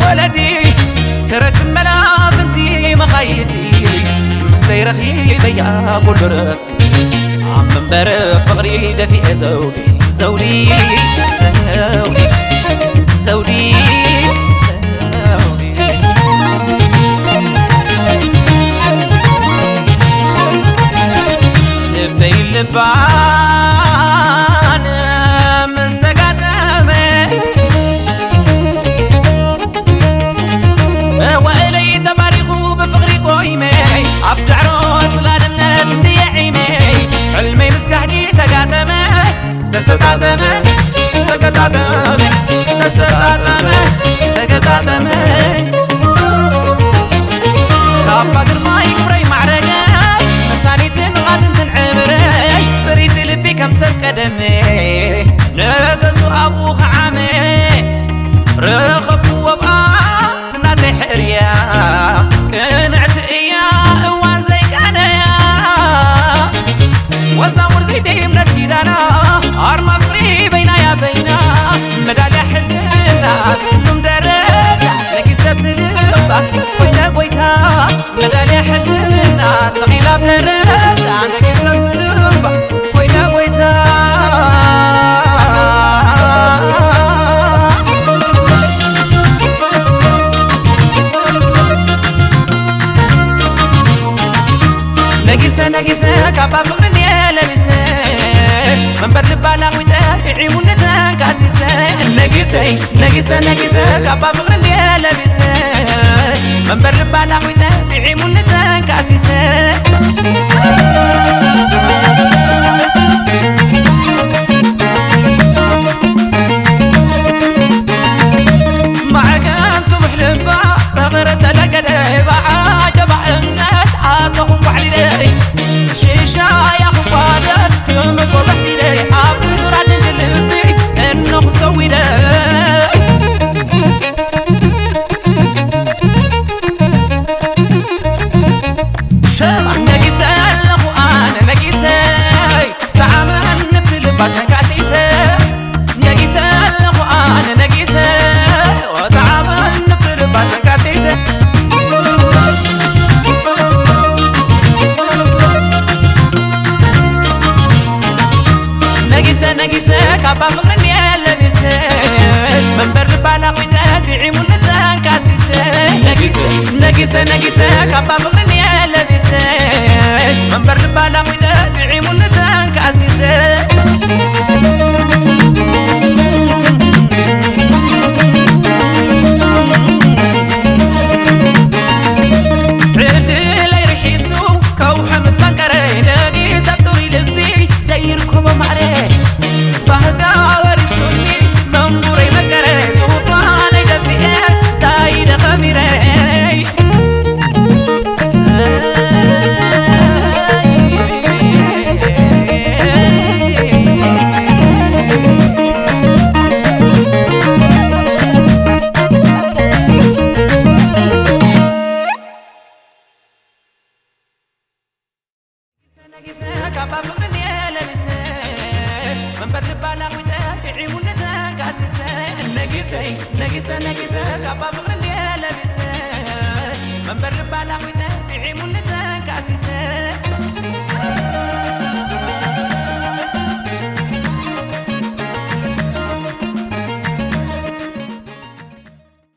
ወለዲ ክረክብ መላፍንቲ መኻይዲ፣ ምስለይ ረኺበያ ኩሉ ረፍቲ። ኣብ መንበር ፍቕሪ ደፊኤ ዘውዲ፣ ዘውዲ፣ ዘውዲ፣ ዘውዲ፣ ዘውዲ። ልበይ ልባን ምስ ተጋጠመ፣ መዋእለይ ተባሪኹ ብፍቕሪ ቆይመ፣ ኣብ ዳዕሮ ጽላል እምነት እንድየ ዒመ፣ ሕልመይ ምስ ጋህዲ ተጋጠመ። ተሰጣጠመ፣ ተገጣጠመ፣ ተሰጣጠመ፣ ተገጣጠመ። ካባ ግርማይ ክብረይ ማዕረገይ፣ መሳኒትን ቓትንትን ዕምረይ፣ ጽሪቲ ልቢ ከም ሰብ ቀደመ፣ ነገሱ ኣብኡ ኸዓመ፣ ረኸብኩዎ ብኣ ናተይ ሕርያ፣ ቅንዕቲ እያ እዋን ዘይቃነያ። ወዛ ሙርዘይቲ እምነት ኪዳና፣ ኣርማ ፍቕሪ በይናያ በይና። መዳልያ ሕልና ስሉም ደረጃ፣ ነጊሰ ብልባ ኮይነ ጎይታ። መዳልያ ሕልና ሰቒላ ብደረጃ፣ ነጊሰ ብልባ ኮይነ ጎይታ። ነጊሰ ነጊሰ ካባ ፍቕሪ እንድየ ለቢሰ፣ መንበር ልባ ላቒጠ ጥዒሙኒ ተንካሲሰ። ነጊሰ ነጊሰ ነጊሰ ካባ ፍቕሪ እንድየ ለቢሰ፣ መንበር ልባ ላቒጠ ጥዒሙኒ ተንካሲሰ። ማዕከን ስቡሕ ልባ ፍቕሪ ተለገደ፣ ብዓጀባ እምነት ኣተኹም ባዕሊለይ። ሽሻያ ክቋደስ ክምጎ ባዕሊለይ፣ ኣብ ራድን ልቢ እነኹ ሰዊደይ። ሸማ ነጊሰ ኣለኹ ኣነ ነጊሰ፣ ተዓመን ንፍልባት ተንካሲሰ። ነጊሰ ኣለኹ ኣነ ነጊሰ፣ ተዓመን ንፍልባት ተንካሲሰ። ነጊሰ ነጊሰ ካባ ፍቕሪ እንድየ ለቢሰ፣ መንበር ልባ ላቒጠ ጥዒሙኒ ተንካሲሰ። ነጊሰ ነጊሰ ነጊሰ ካባ ፍቕሪ እንድየ ለቢሰ፣ መንበር ልባ ላቒጠ ጥዒሙኒ ተንካሲሰ። ዕድለይ ርሒሱ ከውሒ ምስ መንቀረ፣ ነጊሰ ብጽሩይ ልቢ ዘይርኮቦ ማዕረ። ባህታ ወሪሱኒ መንቡረይ መቀረ፣ ዙፋነይ ደፊኤ ዛይደ ኸቢረ። ነጊሰ ካባ ፍቕሪ እንድየ ለቢሰ፣ መንበር ልባ ላቒጠ ጥዒሙኒ ተንካሲሰ። ነጊሰ ነጊሰ ነጊሰ ካባ ፍቕሪ እንድየ ለቢሰ፣ መንበር ልባ ላቒጠ ጥዒሙኒ ተንካሲሰ።